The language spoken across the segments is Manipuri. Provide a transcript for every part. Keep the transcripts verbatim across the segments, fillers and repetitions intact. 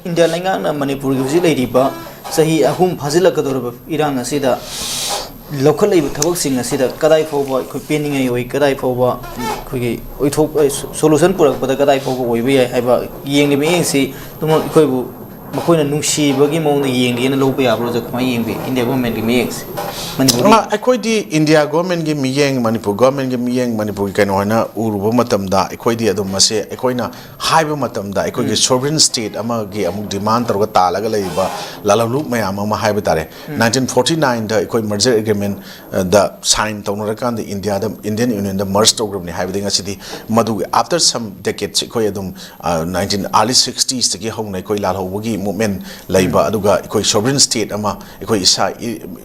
ꯏꯟꯗꯤꯌꯥ ꯂꯩꯉꯥꯛꯅ ꯃꯅꯤꯄꯨꯔꯒꯤ ꯍꯧꯖꯤꯛ ꯂꯩꯔꯤꯕ ꯆꯍꯤ ꯑꯍꯨꯝ ꯐꯥꯖꯤꯜꯂꯛꯀꯗꯧꯔꯕ ꯏꯔꯥꯡ ꯑꯁꯤꯗ ꯂꯧꯈꯠꯂꯛꯏꯕ ꯊꯕꯛꯁꯤꯡ ꯑꯁꯤꯗ ꯀꯗꯥꯏ ꯐꯥꯎꯕ ꯑꯩꯈꯣꯏ ꯄꯦꯟꯅꯤꯡꯉꯥꯏ ꯑꯣꯏ, ꯀꯗꯥꯏ ꯐꯥꯎꯕ ꯑꯩꯈꯣꯏꯒꯤ ꯑꯣꯏꯊꯣꯛ-, ꯁꯣꯂꯨꯁꯟ ꯄꯨꯔꯛꯄꯗ ꯀꯗꯥꯏ ꯐꯥꯎꯕ ꯑꯣꯏꯕ ꯌꯥꯏ ꯍꯥꯏꯕ ꯌꯦꯡꯂꯤꯕ ꯃꯤꯠꯌꯦꯡꯁꯤ ꯑꯗꯨꯝ ꯑꯩꯈꯣꯏꯕꯨ ꯃꯈꯣꯏꯅ ꯅꯨꯡꯁꯤꯕꯒꯤ ꯃꯑꯣꯡꯗ ꯌꯦꯡꯒꯦꯅ ꯂꯧꯕ ꯌꯥꯕ꯭ꯔꯣ? ꯑꯣꯖꯥ, ꯀꯃꯥꯏꯅ ꯌꯦꯡꯕꯤ ꯏꯟꯗꯤꯌꯥ ꯒꯣꯔꯃꯦꯟꯒꯤ ꯃꯤꯠꯌꯦꯡꯁꯤ? ꯃꯅꯤꯄꯨꯔꯒꯤ ꯑꯃ, ꯑꯩꯈꯣꯏꯗꯤ ꯏꯟꯗꯤꯌꯥ ꯒꯣꯔꯃꯦꯟꯒꯤ ꯃꯤꯠꯌꯦꯡ, ꯃꯅꯤꯄꯨꯔ ꯒꯣꯔꯃꯦꯟꯒꯤ ꯃꯤꯠꯌꯦꯡ, ꯃꯅꯤꯄꯨꯔꯒꯤ ꯀꯩꯅꯣ ꯍꯥꯏꯅ ꯎꯔꯨꯕ ꯃꯇꯝꯗ, ꯑꯩꯈꯣꯏꯗꯤ ꯑꯗꯨꯝ ꯃꯁꯦ ꯑꯩꯈꯣꯏꯅ ꯍꯥꯏꯕ ꯃꯇꯝꯗ ꯑꯩꯈꯣꯏꯒꯤ ꯎꯝ꯫ ꯁꯣꯚꯔꯤꯟ ꯁ꯭ꯇꯦꯠ ꯑꯃꯒꯤ ꯑꯃꯨꯛ ꯗꯤꯃꯥꯟ ꯇꯧꯔꯒ ꯇꯥꯜꯂꯒ ꯂꯩꯔꯤꯕ ꯂꯥꯂꯣꯡꯂꯨꯞ ꯃꯌꯥꯝ ꯑꯃ ꯍꯥꯏꯕ ꯇꯥꯔꯦ꯫ ꯎꯝ꯫ ꯅꯥꯏꯟꯇꯤꯟ ꯐꯣꯔꯇꯤ ꯅꯥꯏꯟꯗ ꯑꯩꯈꯣꯏ ꯃꯔꯖꯔ ꯑꯦꯒ꯭ꯔꯤꯃꯦꯟꯗ ꯁꯥꯏꯟ ꯇꯧꯅꯔꯀꯥꯟꯗ ꯏꯟꯗꯤꯌꯥꯗ, ꯏꯟꯗꯤꯌꯟ ꯌꯨꯅꯤꯌꯟꯗ ꯃꯔꯖ ꯇꯧꯈ꯭ꯔꯕꯅꯤ ꯍꯥꯏꯕꯗꯤ ꯉꯁꯤꯗꯤ ꯃꯗꯨꯒꯤ after some decades ꯑꯩꯈꯣꯏ ꯑꯗꯨꯝ, ꯑ, ꯅꯥꯏꯟꯇꯤꯟ, ꯑꯥꯔꯂꯤ ꯁꯤꯛꯁꯇꯤꯁꯇꯒꯤ ꯍꯧꯅ ꯑꯩꯈꯣꯏ ꯂꯥꯜꯍꯧꯕꯒꯤ ꯃꯨꯞꯃꯦꯟ ꯂꯩꯕ, ꯎꯝ꯫ ꯑꯗꯨꯒ ꯑꯩꯈꯣꯏ ꯁꯣꯚꯔꯤꯟ ꯁ꯭ꯇꯦꯠ ꯑꯃ ꯑꯩꯈꯣꯏ ꯏꯁꯥ ꯏ-,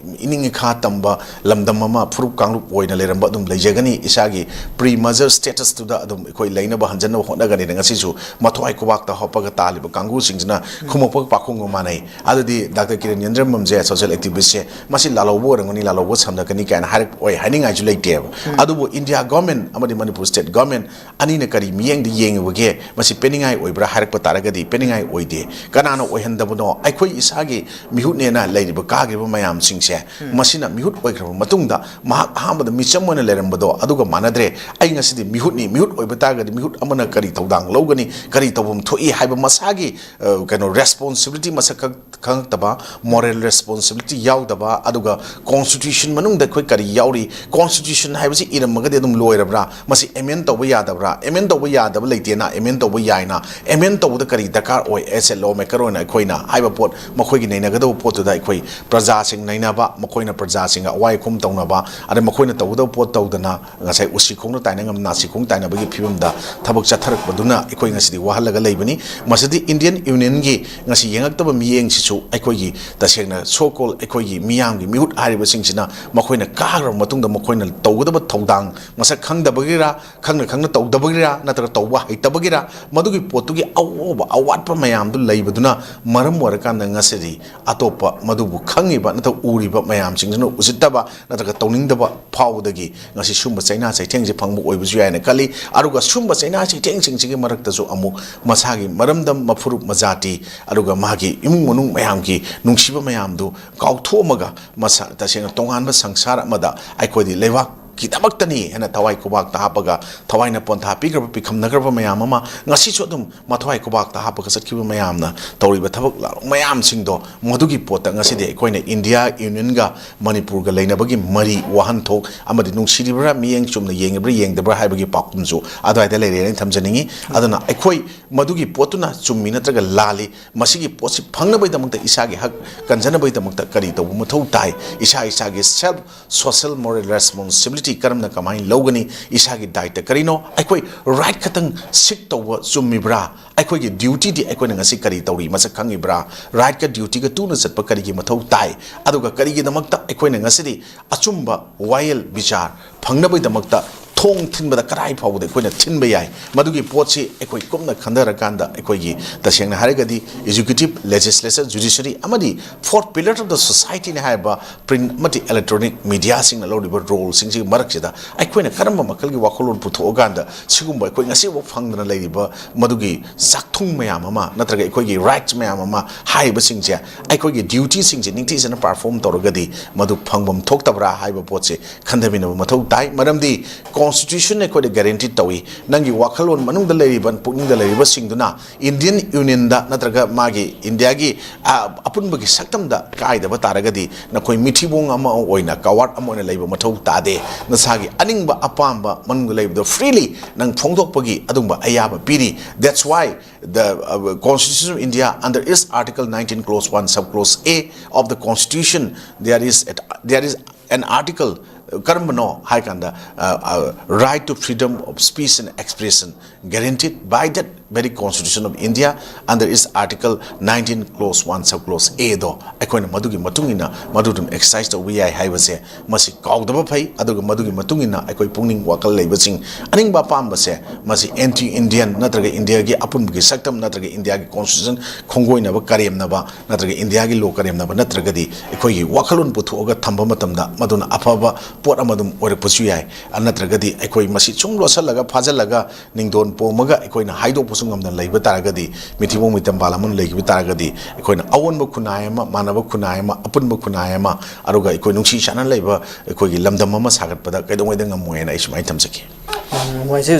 ꯏꯅꯤꯡ ꯏꯈꯥ ꯇꯝꯕ ꯂꯝꯗꯝ ꯑꯃ ꯐꯨꯔꯨꯞ ꯀꯥꯡꯂꯨꯞ ꯑꯣꯏꯅ ꯂꯩꯔꯝꯕ ꯑꯗꯨꯝ ꯂꯩꯖꯒꯅꯤ꯫ ꯏꯁꯥꯒꯤ ꯄ꯭ꯔꯤ ꯃꯔꯖꯔ ꯁ꯭ꯇꯦꯇꯁꯇꯨꯗ ꯑꯗꯨꯝ ꯑꯩꯈꯣꯏ ꯂꯩꯅꯕ ꯍꯟꯖꯟꯅꯕ ꯍꯣꯠꯅꯒꯅꯤꯅ ꯉꯁꯤꯁꯨ ꯃꯊ꯭ꯋꯥꯏ ꯈꯨꯕꯥꯛꯇ ꯍꯥꯞꯄꯒ ꯇꯥꯜꯂꯤꯕ ꯀꯥꯡꯕꯨꯁꯤꯡꯁꯤꯅ ꯎꯝ꯫ ꯈꯨꯝꯃꯛꯄꯒ ꯄꯥꯈꯣꯡꯒ ꯃꯥꯟꯅꯩ꯫ ꯑꯗꯨꯗꯤ ꯗꯥꯛꯇꯔ ꯀꯤꯔꯟ ꯏꯟꯗ꯭ꯔꯝꯕꯝꯁꯦ ꯁꯣꯁꯤꯌꯦꯜ ꯑꯦꯛꯇꯤꯚꯤꯁ꯭ꯠꯁꯦ ꯃꯁꯤ ꯂꯥꯜꯍꯧꯕ ꯑꯣꯏꯔꯝꯒꯅꯤ, ꯂꯥꯜꯍꯧꯕ ꯁꯝꯅꯀꯅꯤ ꯀꯥꯏꯅ ꯍꯥꯏꯔꯛꯄ ꯑꯣꯏ ꯍꯥꯏꯅꯤꯡꯉꯥꯏꯁꯨ ꯂꯩꯇꯦꯕ꯫ ꯎꯝ꯫ ꯑꯗꯨꯕꯨ ꯏꯟꯗꯤꯌꯥ ꯒꯣꯔꯃꯦꯟ ꯑꯃꯗꯤ ꯃꯅꯤꯄꯨꯔ ꯁ꯭ꯇꯦꯠ ꯒꯣꯔꯃꯦꯟ ꯑꯅꯤꯅ ꯀꯔꯤ ꯃꯤꯠꯌꯦꯡꯗ ꯌꯦꯡꯉꯤꯕꯒꯦ? ꯃꯁꯤ ꯄꯦꯟꯅꯤꯡꯉꯥꯏ ꯑꯣꯏꯕ꯭ꯔꯥ ꯍꯥꯏꯔꯛꯄ ꯇꯥꯔꯒꯗꯤ ꯄꯦꯟꯅꯤꯡꯉꯥꯏ ꯑꯣꯏꯗꯦ꯫ ꯀꯅꯥꯅ ꯑꯣꯏꯍꯟꯗꯕꯅꯣ? ꯑꯩꯈꯣꯏ ꯏꯁꯥꯒꯤ ꯃꯤꯍꯨꯠꯅꯦꯅ ꯂꯩꯔꯤꯕ ꯀꯥꯈ꯭ꯔꯤꯕ ꯃꯌꯥꯝꯁꯤꯡꯁꯦ, ꯎꯝ꯫ ꯃꯁꯤꯅ ꯃꯤꯍꯨꯠ ꯑꯣꯏꯈ꯭ꯔꯕ ꯃꯇꯨꯡꯗ ꯃꯍꯥꯛ ꯑꯍꯥꯟꯕꯗ ꯃꯤꯆꯝ ꯑꯣꯏꯅ ꯂꯩꯔꯝꯕꯗꯣ ꯑꯗꯨꯒ ꯃꯥꯟꯅꯗ꯭ꯔꯦ꯫ ꯑꯩ ꯉꯁꯤꯗꯤ ꯃꯤꯍꯨꯠꯅꯤ, ꯃꯤꯍꯨꯠ ꯑꯣꯏꯕ ꯇꯥꯔꯒꯗꯤ ꯃꯤꯍꯨꯠ ꯑꯃꯅ ꯀꯔꯤ ꯊꯧꯗꯥꯡ ꯂꯧꯒꯅꯤ, ꯀꯔꯤ ꯇꯧꯐꯝ ꯊꯣꯛꯏ ꯍꯥꯏꯕ ꯃꯁꯥꯒꯤ, ꯑ, ꯀꯩꯅꯣ, ꯔꯦꯁꯄꯣꯟꯁꯤꯕꯤꯂꯤꯇꯤ ꯃꯁꯛ ꯈꯪ-, ꯈꯪꯉꯛꯇꯕ, ꯃꯣꯔꯦꯜ ꯔꯦꯁꯄꯣꯟꯁꯤꯕꯤꯂꯤꯇꯤ ꯌꯥꯎꯗꯕ, ꯑꯗꯨꯒ ꯀꯣꯟꯁꯇꯤꯇ꯭ꯌꯨꯁꯟ ꯃꯅꯨꯡꯗ ꯑꯩꯈꯣꯏ ꯀꯔꯤ ꯌꯥꯎꯔꯤ, ꯀꯣꯟꯁꯇꯤꯇ꯭ꯌꯨꯁꯟ ꯍꯥꯏꯕꯁꯤ ꯏꯔꯝꯃꯒꯗꯤ ꯑꯗꯨꯝ ꯂꯣꯏꯔꯕ꯭ꯔꯥ, ꯃꯁꯤ ꯑꯦꯃꯦꯟ ꯇꯧꯕ ꯌꯥꯗꯕ꯭ꯔꯥ? ꯑꯦꯃꯦꯟ ꯇꯧꯕ ꯌꯥꯗꯕ ꯂꯩꯇꯦꯅ, ꯑꯦꯃꯦꯟ ꯇꯧꯕ ꯌꯥꯏꯅ꯫ ꯑꯦꯃꯦꯟ ꯇꯧꯕꯗ ꯀꯔꯤ ꯗꯔꯀꯥꯔ ꯑꯣꯏ? As a law maker ꯑꯣꯏꯅ ꯑꯩꯈꯣꯏꯅ ꯍꯥꯏꯕ ꯄꯣꯠ, ꯃꯈꯣꯏꯒꯤ ꯅꯩꯅꯒꯗꯕ ꯄꯣꯠꯇꯨꯗ ꯑꯩꯈꯣꯏ ꯄ꯭ꯔꯖꯥꯁꯤꯡ ꯅꯩꯅꯕ, ꯃꯈꯣꯏꯅ ꯄ꯭ꯔꯖꯥꯁꯤꯡꯒ ꯑꯋꯥꯏ ꯑꯈꯨꯝ ꯇꯧꯅꯕ, ꯑꯗꯩ ꯃꯈꯣꯏꯅ ꯇꯧꯒꯗꯕ ꯄꯣꯠ ꯇꯧꯗꯅ ꯉꯁꯥꯏ ꯎꯁꯤ ꯈꯣꯡꯅ ꯇꯥꯏꯅ ꯉꯝ, ꯅꯥꯁꯤ ꯈꯣꯡ ꯇꯥꯏꯅꯕꯒꯤ ꯐꯤꯕꯝꯗ ꯊꯕꯛ ꯆꯠꯊꯔꯛꯄꯗꯨꯅ ꯑꯩꯈꯣꯏ ꯉꯁꯤꯗꯤ ꯋꯥꯍꯜꯂꯒ ꯂꯩꯕꯅꯤ꯫ ꯃꯁꯤꯗꯤ ꯏꯟꯗꯤꯌꯟ ꯌꯨꯅꯤꯌꯟꯒꯤ ꯉꯁꯤ ꯌꯦꯡꯉꯛꯇꯕ ꯃꯤꯠꯌꯦꯡꯁꯤꯁꯨ ꯑꯩꯈꯣꯏꯒꯤ ꯇꯁꯦꯡꯅ so called ꯑꯩꯈꯣꯏꯒꯤ ꯃꯤꯌꯥꯝꯒꯤ ꯃꯤꯍꯨꯠ ꯍꯥꯏꯔꯤꯕꯁꯤꯡꯁꯤꯅ ꯃꯈꯣꯏꯅ ꯀꯥꯈ꯭ꯔꯕ ꯃꯇꯨꯡꯗ ꯃꯈꯣꯏꯅ ꯇꯧꯒꯗꯕ ꯊꯧꯗꯥꯡ ꯃꯁꯛ ꯈꯪꯗꯕꯒꯤꯔꯥ, ꯈꯪꯅ ꯈꯪꯅ ꯇꯧꯗꯕꯒꯤꯔꯥ, ꯅꯠꯇ꯭ꯔꯒ ꯇꯧꯕ ꯍꯩꯇꯕꯒꯤꯔꯥ, ꯃꯗꯨꯒꯤ ꯄꯣꯠꯇꯨꯒꯤ ꯑꯋꯥꯕ, ꯑꯋꯥꯠꯄ ꯃꯌꯥꯝꯗꯨ ꯂꯩꯕꯗꯨꯅ ꯃꯔꯝ ꯑꯣꯏꯔꯀꯥꯟꯗ ꯉꯁꯤꯗꯤ ꯑꯇꯣꯞꯄ ꯃꯗꯨꯕꯨ ꯈꯪꯉꯤꯕ ꯅꯠꯇ꯭ꯔꯒ ꯎꯔꯤꯕ ꯃꯌꯥꯝꯁꯤꯡꯁꯤꯅ ꯎꯁꯤꯠꯇꯕ ꯅꯠꯇ꯭ꯔꯒ ꯇꯧꯅꯤꯡꯗꯕ ꯐꯥꯎꯕꯗꯒꯤ ꯉꯁꯤ ꯁꯨꯝꯕ ꯆꯩꯅꯥ ꯆꯩꯊꯦꯡꯁꯦ ꯐꯪꯕ ꯑꯣꯏꯕꯁꯨ ꯌꯥꯏꯅ ꯈꯜꯂꯤ꯫ ꯑꯗꯨꯒ ꯁꯨꯝꯕ ꯆꯩꯅꯥ ꯆꯩꯊꯦꯡꯁꯤꯡꯁꯤꯒꯤ ꯃꯔꯛꯇꯁꯨ ꯑꯃꯨꯛ ꯃꯁꯥꯒꯤ ꯃꯔꯝꯗꯝ, ꯃꯐꯨꯔꯨꯞ ꯃꯖꯥꯇꯤ, ꯑꯗꯨꯒ ꯃꯥꯒꯤ ꯏꯃꯨꯡ ꯃꯅꯨꯡ ꯃꯌꯥꯝꯒꯤ ꯅꯨꯡꯁꯤꯕ ꯃꯌꯥꯝꯗꯨ ꯀꯥꯎꯊꯣꯛꯑꯝꯃꯒ ꯃꯁꯥ ꯇꯁꯦꯡꯅ ꯇꯣꯉꯥꯟꯕ ꯁꯪꯁꯥꯔ ꯑꯃꯗ ꯑꯩꯈꯣꯏꯗꯤ ꯂꯩꯕꯥꯛꯀꯤꯗꯃꯛꯇꯅꯤ ꯍꯥꯏꯅ ꯊꯋꯥꯏ ꯈꯨꯕꯥꯛꯇ ꯍꯥꯞꯄꯒ ꯊꯋꯥꯏꯅ ꯄꯣꯟꯊꯥ ꯄꯤꯈ꯭ꯔꯕ, ꯄꯤꯈꯝꯅꯈ꯭ꯔꯕ ꯃꯌꯥꯝ ꯑꯃ ꯉꯁꯤꯁꯨ ꯑꯗꯨꯝ ꯃꯊ꯭ꯋꯥꯏ ꯈꯨꯕꯥꯛꯇ ꯍꯥꯞꯄꯒ ꯆꯠꯈꯤꯕ ꯃꯌꯥꯝꯅ ꯇꯧꯔꯤꯕ ꯊꯕꯛ ꯂꯥꯡ ꯃꯌꯥꯝꯁꯤꯡꯗꯣ, ꯃꯗꯨꯒꯤ ꯄꯣꯠꯇ ꯉꯁꯤꯗꯤ ꯑꯩꯈꯣꯏꯅ ꯏꯟꯗꯤꯌꯥ ꯌꯨꯅꯤꯌꯟꯒ ꯃꯅꯤꯄꯨꯔꯒ ꯂꯩꯅꯕꯒꯤ ꯃꯔꯤ ꯋꯥꯍꯟꯊꯣꯛ ꯑꯃꯗꯤ ꯅꯨꯡꯁꯤꯔꯤꯕ꯭ꯔꯥ, ꯃꯤꯠꯌꯦꯡ ꯆꯨꯝꯅ ꯌꯦꯡꯉꯤꯕ꯭ꯔꯥ ꯌꯦꯡꯗꯕ꯭ꯔꯥ ꯍꯥꯏꯕꯒꯤ ꯄꯥꯎꯈꯨꯝꯁꯨ ꯑꯗꯨꯋꯥꯏꯗ ꯂꯩꯔꯦꯅ ꯊꯝꯖꯅꯤꯡꯉꯤ꯫ ꯑꯗꯨꯅ ꯑꯩꯈꯣꯏ ꯃꯗꯨꯒꯤ ꯄꯣꯠꯇꯨꯅ ꯆꯨꯝꯃꯤ ꯅꯠꯇ꯭ꯔꯒ ꯂꯥꯜꯂꯤ, ꯃꯁꯤꯒꯤ ꯄꯣꯠꯁꯤ ꯐꯪꯅꯕꯒꯤꯗꯃꯛꯇ, ꯏꯁꯥꯒꯤ ꯍꯛ ꯀꯟꯖꯅꯕꯒꯤꯗꯃꯛꯇ ꯀꯔꯤ ꯇꯧꯕ ꯃꯊꯧ ꯇꯥꯏ, ꯏꯁꯥ ꯏꯁꯥꯒꯤ self social moral responsibility ꯀꯔꯝꯅ ꯀꯃꯥꯏꯅ ꯂꯧꯒꯅꯤ, ꯏꯁꯥꯒꯤ ꯗꯥꯏꯇ ꯀꯔꯤꯅꯣ, ꯑꯩꯈꯣꯏ ꯔꯥꯏꯠ ꯈꯛꯇꯪ ꯁꯤꯛ ꯇꯧꯕ ꯆꯨꯝꯃꯤꯕ꯭ꯔꯥ, ꯑꯩꯈꯣꯏꯒꯤ ꯗ꯭ꯌꯨꯇꯤꯗꯤ ꯑꯩꯈꯣꯏꯅ ꯉꯁꯤ ꯀꯔꯤ ꯇꯧꯔꯤ ꯃꯁꯛ ꯈꯪꯉꯤꯕ꯭ꯔꯥ, ꯔꯥꯏꯠꯀ ꯗ꯭ꯌꯨꯇꯤꯒ ꯇꯨꯅ ꯆꯠꯄ ꯀꯔꯤꯒꯤ ꯃꯊꯧ ꯇꯥꯏ, ꯑꯗꯨꯒ ꯀꯔꯤꯒꯤꯗꯃꯛꯇ ꯑꯩꯈꯣꯏꯅ ꯉꯁꯤꯗꯤ ꯑꯆꯨꯝꯕ ꯋꯥꯌꯦꯜ ꯕꯤꯆꯥꯔ ꯐꯪꯅꯕꯒꯤꯗꯃꯛꯇ ꯊꯣꯡ ꯊꯤꯟꯕꯗ ꯀꯗꯥꯏ ꯐꯥꯎꯕꯗ ꯑꯩꯈꯣꯏꯅ ꯊꯤꯟꯕ ꯌꯥꯏ, ꯃꯗꯨꯒꯤ ꯄꯣꯠꯁꯤ ꯑꯩꯈꯣꯏ ꯀꯨꯞꯅ ꯈꯟꯊꯔꯀꯥꯟꯗ ꯑꯩꯈꯣꯏꯒꯤ ꯇꯁꯦꯡꯅ ꯍꯥꯏꯔꯒꯗꯤ executive, legislature, judiciary ꯑꯃꯗꯤ fourth pillar of the society ꯅꯤ ꯍꯥꯏꯔꯤꯕ print ꯑꯃꯗꯤ electronic mediaꯁꯤꯡꯅ ꯂꯧꯔꯤꯕ ꯔꯣꯜꯁꯤꯡꯁꯤꯒꯤ ꯃꯔꯛꯁꯤꯗ ꯑꯩꯈꯣꯏꯅ ꯀꯔꯝꯕ ꯃꯈꯜꯒꯤ ꯋꯥꯈꯜꯂꯣꯟ ꯄꯨꯊꯣꯛꯑꯀꯥꯟꯗ ꯁꯤꯒꯨꯝꯕ ꯑꯩꯈꯣꯏ ꯉꯁꯤꯐꯥꯎ ꯐꯪꯗꯅ ꯂꯩꯔꯤꯕ ꯃꯗꯨꯒꯤ ꯆꯥꯛꯊꯨꯡ ꯃꯌꯥꯝ ꯑꯃ ꯅꯠꯇ꯭ꯔꯒ ꯑꯩꯈꯣꯏꯒꯤ ꯔꯥꯏꯠꯁ ꯃꯌꯥꯝ ꯑꯃ ꯍꯥꯏꯔꯤꯕꯁꯤꯡꯁꯦ, ꯑꯩꯈꯣꯏꯒꯤ ꯗ꯭ꯌꯨꯇꯤꯁꯤꯡꯁꯦ ꯅꯤꯡꯊꯤꯖꯅ ꯄꯔꯐꯣꯔꯝ ꯇꯧꯔꯒꯗꯤ ꯃꯗꯨ ꯐꯪꯐꯝ ꯊꯣꯛꯇꯕ꯭ꯔꯥ ꯍꯥꯏꯕ ꯄꯣꯠꯁꯦ ꯈꯟꯊꯃꯤꯟꯅꯕ ꯃꯊꯧ ꯇꯥꯏ꯫ ꯃꯔꯝꯗꯤ ꯀꯣꯟꯁꯇꯤꯇ꯭ꯌꯨꯁꯟꯅ ꯑꯩꯈꯣꯏꯗ ꯒꯦꯔꯦꯟꯇꯤ ꯇꯧꯏ, ꯅꯪꯒꯤ ꯋꯥꯈꯜꯂꯣꯟ ꯃꯅꯨꯡꯗ ꯂꯩꯔꯤꯕ, ꯄꯨꯛꯅꯤꯡꯗ ꯂꯩꯔꯤꯕꯁꯤꯡꯗꯨꯅ ꯏꯟꯗꯤꯌꯟ ꯌꯨꯅꯤꯌꯟꯗ ꯅꯠꯇ꯭ꯔꯒ ꯃꯥꯒꯤ ꯏꯟꯗꯤꯌꯥꯒꯤ, ꯑ, ꯑꯄꯨꯟꯕꯒꯤ ꯁꯛꯇꯝꯗ ꯀꯥꯏꯗꯕ ꯇꯥꯔꯒꯗꯤ ꯅꯈꯣꯏ ꯃꯤꯊꯤꯕꯣꯡ ꯑꯃ ꯑꯣꯏꯅ, ꯀꯋꯥꯔꯗ ꯑꯃ ꯑꯣꯏꯅ ꯂꯩꯕ ꯃꯊꯧ ꯇꯥꯗꯦ꯫ ꯅꯁꯥꯒꯤ ꯑꯅꯤꯡꯕ ꯑꯄꯥꯝꯕ ꯃꯅꯨꯡꯗ ꯂꯩꯕꯗꯣ ꯐ꯭ꯔꯤꯂꯤ ꯅꯪ ꯐꯣꯡꯗꯣꯛꯄꯒꯤ ꯑꯗꯨꯒꯨꯝꯕ ꯑꯌꯥꯕ ꯄꯤꯔꯤ꯫ That's why the, uh, Constitution of India, under its Article nineteen, Clause one, Sub Clause A of the Constitution, there is, there is an article, ꯀꯔꯝꯕꯅꯣ ꯍꯥꯏ ꯀꯥꯟꯗ, uh, uh, right to freedom of speech and expression guaranteed by that very Constitution of India, under its Article nineteen, clause one, sub clause A ꯗꯣ, ꯑꯩꯈꯣꯏꯅ ꯃꯗꯨꯒꯤ ꯃꯇꯨꯡ ꯏꯟꯅ ꯃꯗꯨꯗꯨꯅ exercise ꯇꯧꯕ ꯌꯥꯏ ꯍꯥꯏꯕꯁꯦ, ꯃꯁꯤ ꯀꯥꯎꯗꯕ ꯐꯩ꯫ ꯑꯗꯨꯒ ꯃꯗꯨꯒꯤ ꯃꯇꯨꯡ ꯏꯟꯅ ꯑꯩꯈꯣꯏ ꯄꯨꯛꯅꯤꯡ ꯋꯥꯈꯜ ꯂꯩꯕꯁꯤꯡ ꯑꯅꯤꯡꯕ ꯑꯄꯥꯝꯕꯁꯦ, ꯃꯁꯤ anti Indian ꯅꯠꯇ꯭ꯔꯒ ꯏꯟꯗꯤꯌꯥꯒꯤ ꯑꯄꯨꯟꯕꯒꯤ ꯁꯛꯇꯝ ꯅꯠꯇ꯭ꯔꯒ ꯏꯟꯗꯤꯌꯥꯒꯤ constitution ꯈꯣꯡꯒꯣꯏꯅꯕ, ꯀꯔꯦꯝꯅꯕ ꯅꯠꯇ꯭ꯔꯒ ꯏꯟꯗꯤꯌꯥꯒꯤ law ꯀꯔꯦꯝꯅꯕ ꯅꯠꯇ꯭ꯔꯒꯗꯤ ꯑꯩꯈꯣꯏꯒꯤ ꯋꯥꯈꯜꯂꯣꯟ ꯄꯨꯊꯣꯛꯑꯒ ꯊꯝꯕ ꯃꯇꯝꯗ ꯃꯗꯨꯅ ꯑꯐꯕ ꯄꯣꯠ ꯑꯃ ꯑꯗꯨꯝ ꯑꯣꯏꯔꯛꯄꯁꯨ ꯌꯥꯏ꯫ ꯅꯠꯇ꯭ꯔꯒꯗꯤ ꯑꯩꯈꯣꯏ ꯃꯁꯤ ꯁꯨꯝ ꯂꯣꯠꯁꯤꯜꯂꯒ ꯐꯥꯖꯤꯜꯂꯒ ꯅꯤꯡꯗꯣꯟ ꯄꯣꯝꯃꯒ ꯑꯩꯈꯣꯏꯅ ꯍꯥꯏꯗꯣꯛꯄꯁꯨ ꯉꯝꯗꯅ ꯂꯩꯕ ꯇꯥꯔꯒꯗꯤ, ꯃꯤꯊꯤꯕꯣꯡ ꯃꯤꯇꯝꯕꯥꯜ ꯑꯃ ꯂꯩꯈꯤꯕ ꯇꯥꯔꯒꯗꯤ, ꯑꯩꯈꯣꯏꯅ ꯑꯑꯣꯟꯕ ꯈꯨꯟꯅꯥꯏ ꯑꯃ, ꯃꯥꯟꯅꯕ ꯈꯨꯟꯅꯥꯏ ꯑꯃ, ꯑꯄꯨꯟꯕ ꯈꯨꯟꯅꯥꯏ ꯑꯃ, ꯑꯗꯨꯒ ꯑꯩꯈꯣꯏ ꯅꯨꯡꯁꯤ ꯆꯥꯟꯅꯅ ꯂꯩꯕ ꯑꯩꯈꯣꯏꯒꯤ ꯂꯝꯗꯝ ꯑꯃ ꯁꯥꯒꯠꯄꯗ ꯀꯩꯗꯧꯉꯩꯗ ꯉꯝꯃꯣꯏ ꯍꯥꯏꯅ ꯑꯩ ꯁꯨꯃꯥꯏꯅ ꯊꯝꯖꯒꯦ꯫ ꯌꯥꯝ ꯅꯨꯡꯉꯥꯏꯖꯩ꯫